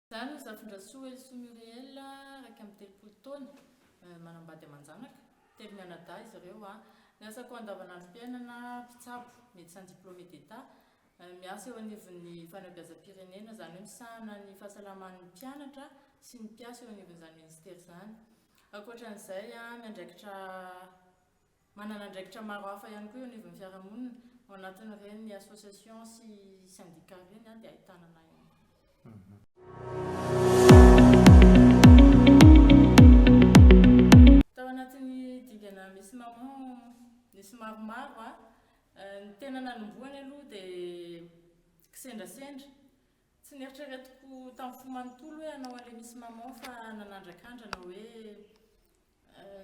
Izaho no Zafindrasoa Elisoa Muriel, 31 taona, manambady aman-janaka, telo mianadahy izy ireo. Ny asako andavanandrom-piainana, mpitsabo, médecin diplômé d'Etat, miasa eo anivon'ny fanabeazam-pirenena, izany hoe misahana ny fahasalaman'ny mpianatra sy ny mpiasa eo anivon'izany ministera izany. Ankoatra an'izay, miandraikitra Manana andraikitra maro hafa ihany koa eo anivon'ny fiarahamonina, ao anatin'ireny association sy syndicat ireny dia ahitana anah ihany koa. Tao anatin'ny dingana Miss Maman nisy maromaro, ny tena nanombohany aloha dia kisendrasendra, tsy neritreretiko tamin'ny fo manontolo hoe hanao an'ilay Miss Maman fa nanandrakandrana hoe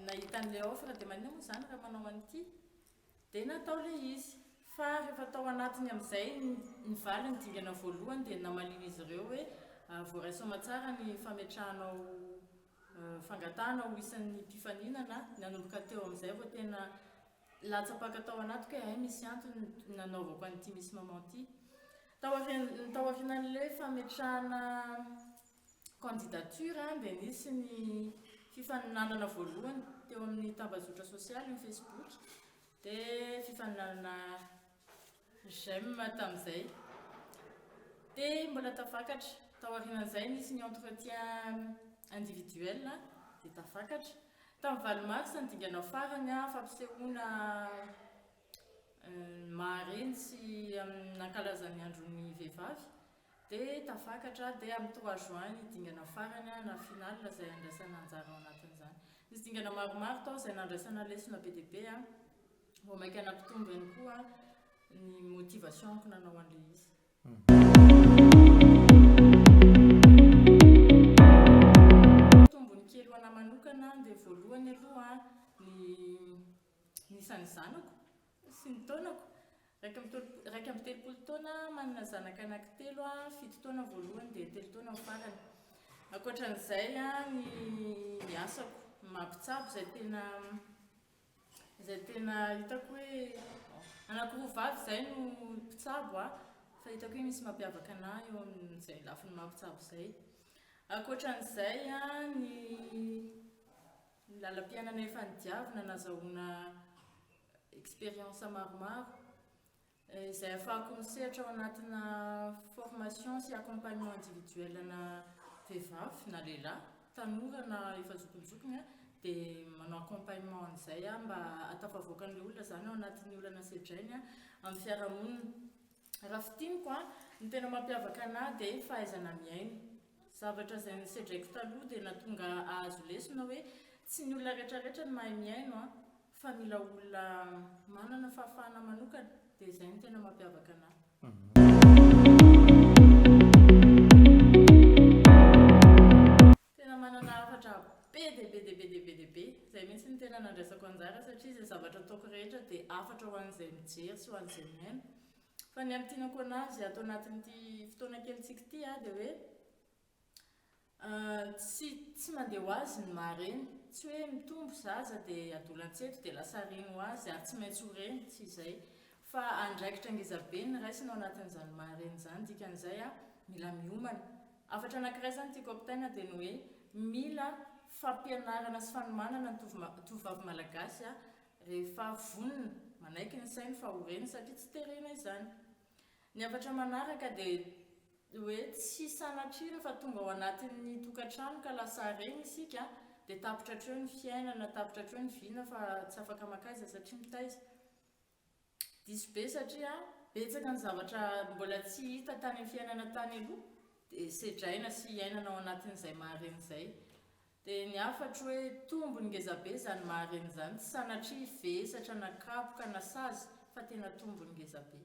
Nahita an'ilay offre dia maninona moa izany raha manao an'ity? Dia natao ilay izy. Fa rehefa tao anatiny amin'izay nivaly ny dingana voalohany dia namalian'izy ireo hoe voaray soamatsara ny fametrahanao fangatahana ho isan'ny mpifaninana. Nanomboka teo amin'izay vao tena latsa-paka tao anatiko hoe hay misy antony nanaovako an'ity Miss Maman ity. Tao aorian'ilay fametrahana candidature dia nisy ny fifaninanana voalohany teo amin'ny tambajotra sosialy ny Facebook dia fifaninanana j'aime tamin'izay dia mbola tafakatra tao aorianan'izay nisy ny entretien individuel dia tafakatra tamin'ny valo mars ny dingana farany fampisehoana ny maha-reny sy nankalaza ny andron'ny vehivavy Dia tafakatra dia amin'ny trois juin ny dingana farany na finale izay handraisana anjara ao anatin'izany. Nisy dingana maromaro tao izay nandraisana lesona be dia be vao mainka nampitombo ihany koa ny motivation-ko nanao an'ilay izy. Tombony kely ho anà manokana dia voalohany aloha ny ny isan'ny zanako sy ny taonako. 31 taona, manana zanaka anankitelo aho, fito taona voalohany dia telo taona ny farany. Ankoatra an'izay ny ny asako, ny maha mpitsabo izay tena izay tena hitako hoe anankiroa vavy izay no mpitsabo fa hitako hoe misy mampiavaka anà eo amin'izay lafiny maha mpitsabo izay. Ankoatra an'izay ny ny lalam-piainana efa nidiavina nazahoana expérience maromaro izay ahafahako misehatra ao anatina formation sy accompagnement individuel ana vehivavy na lehilahy, tanora na efa zokinjokiny dia manao accompagnement an'izay aho mba hahatafavoaka an'ilay olona izany ao anatin'ny olana sedrainy amin'ny fiarahamonina. Raha fintiniko an, ny tena mampiavaka anà dia fahaizana mihaino. Zavatra izay nosedraiko taloha dia nahatonga ahazo lesona hoe tsy ny olona rehetrarehetra no mahay mihaino an, fa mila olona manana fahafahana manokana dia izay no tena mampiavaka anà. Tena manana hafatra be dia be dia be dia be dia be. Izay mihitsy no tena nandraisako anjara satria izay zavatra ataoko rehetra dia hafatra ho an'izay mijery sy ho an'izay mihaino. Fa ny hamintinako anazy ato anatin'ity fotoana kelintsika ity dia hoe tsy tsy mandeha ho azy ny maha reny. Tsy hoe mitombo zaza dia adolantsento dia lasa reny ho azy ary tsy maintsy ho reny, tsy izay. Fa andraikitra ngezabe ny raisina ao anatin'izany maha reny izany, dikan'izay mila miomana. Hafatra anankiray izany tiako ampitaina dia ny hoe mila fampianarana sy fanomanana ny tovovavy malagasy rehefa vonona, manaiky ny sainy fa ho reny satria tsy terena izany. Ny hafatra manaraka dia hoe tsy sanatria rehefa tonga ao anatin'ny tokantrano ka lasa reny isika dia tapitra hatreo ny fiainana, tapitra hatreo ny vina fa tsy afaka mankaiza satria mitaiza. Diso be satria betsaka ny zavatra mbola tsy hita tany amin'ny fiainana tany aloha dia sedraina sy iainana ao anatin'izay mahareny izay. Dia ny hafatro hoe tombony ngezabe izany mahareny izany, tsy sanatria vesatra na kapoka na sazy fa tena tombony ngezabe.